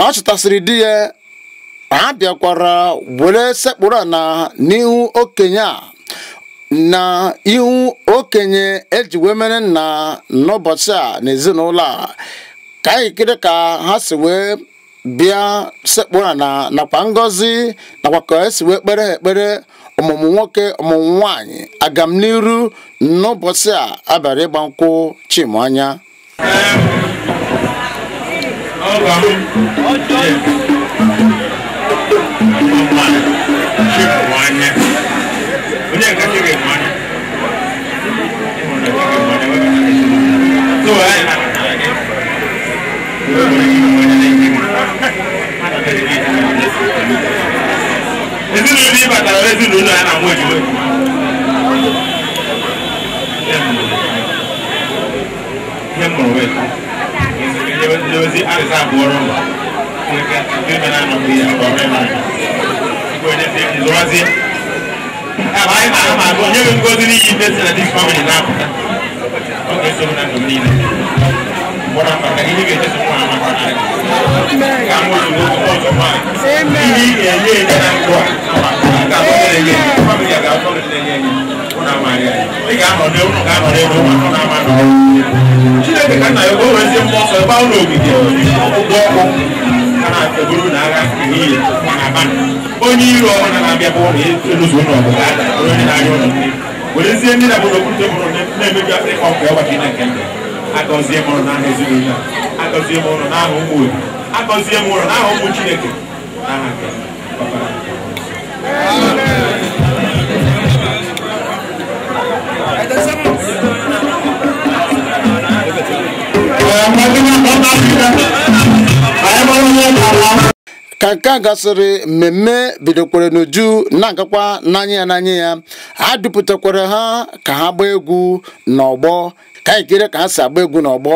Ka ọ chụtasịrị di ya, ha bịakwara were sekpụrụ na n'ihu okenye a na ihu okenye eji wee mere nna n'ụbọchị a n'ezinụlọ a, ka anyị kiri ka ha si wee bịa sekpụrụ na nakwa ngọzi nakwa ka esi wee kpere ha ekpere ọmụmụ nwoke ọmụmụ nwaanyị agamniru n'ụbọchị a abịara ịgba nkwụ Chimụanya. Onye iro ọbụla na-abịa bụ ụlọ eluzo ụlọ ọgụ ga-ada onye na-anya ụlọ mmiri werezie ndị na-abụ n'okpuru tebụl na-emebi afrịka ọkụ ọgbakọ na nke ndị agọzie m ụlọ n'aha ezinụlọ a, agọzie m ụlọ n'aha ụmụ obi, agọzie m ụlọ n'aha ụmụ Chineke, n'aha nke Ọkpara. Ka nke a gasịrị, mmemme bidokwere n'uju na-agakwa n'anya ya n'anya ya. Ha dupụtakwara ha ka ha gbaa egwu n'ọgbọ, ka anyị kiri ka ha si agba egwu n'ọgbọ.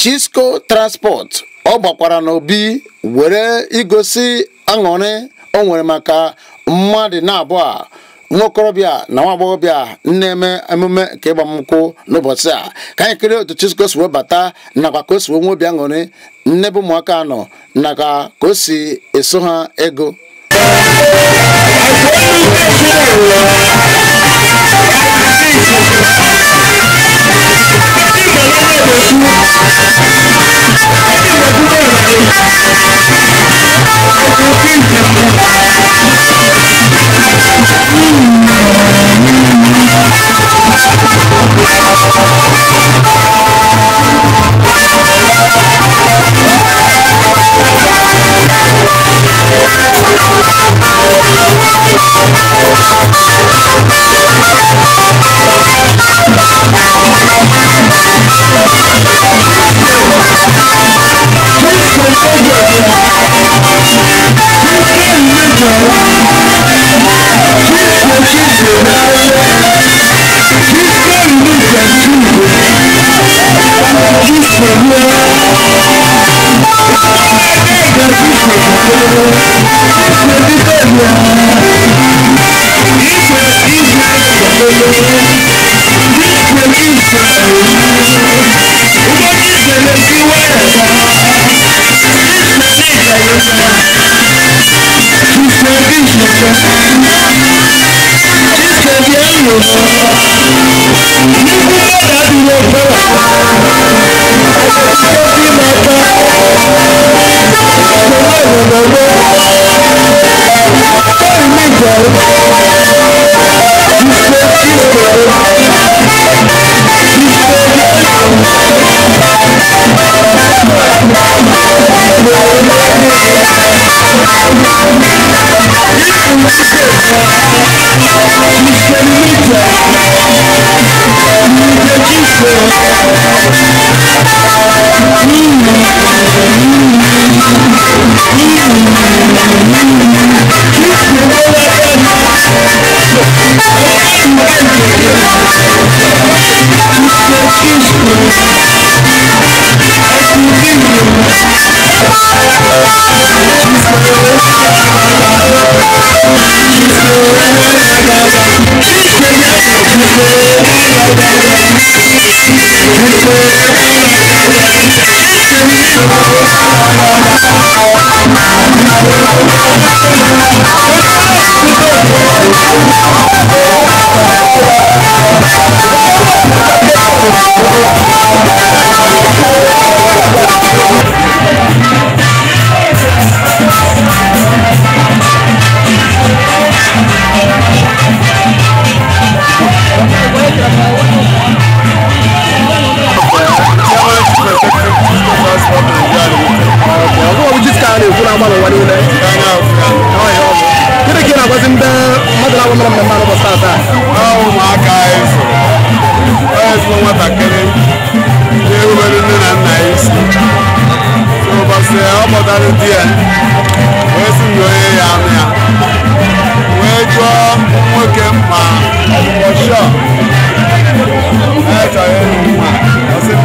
Chisco Transport ọ gbakwara n'obi were igosi aṅụrị o nwere maka mmadụ na-abụọ a, nwokorobịa na nwa agbọghọbịa na-eme emume nke ịgba nkwụ n'ụbọchị a. Ka anyị kirie otu Chisco si wee bata nakwa ka o si wee nwee obi aṅụrị n'ebe ụmụaka nọ nakwa ka o si eso ha ego.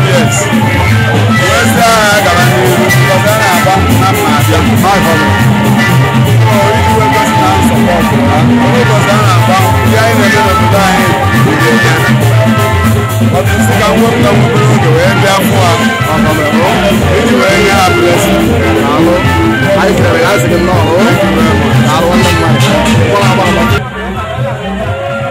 Yes. Ọtụtụ ka m wepụta nwa obere oge wee bịa fụ ha iji wee nye ha blessing. Daalụ. Anyị kelere gị, anyị sị gị nnọọ. Daalụ, nwanne m nwaanyị. Mkpọrọ agba agba.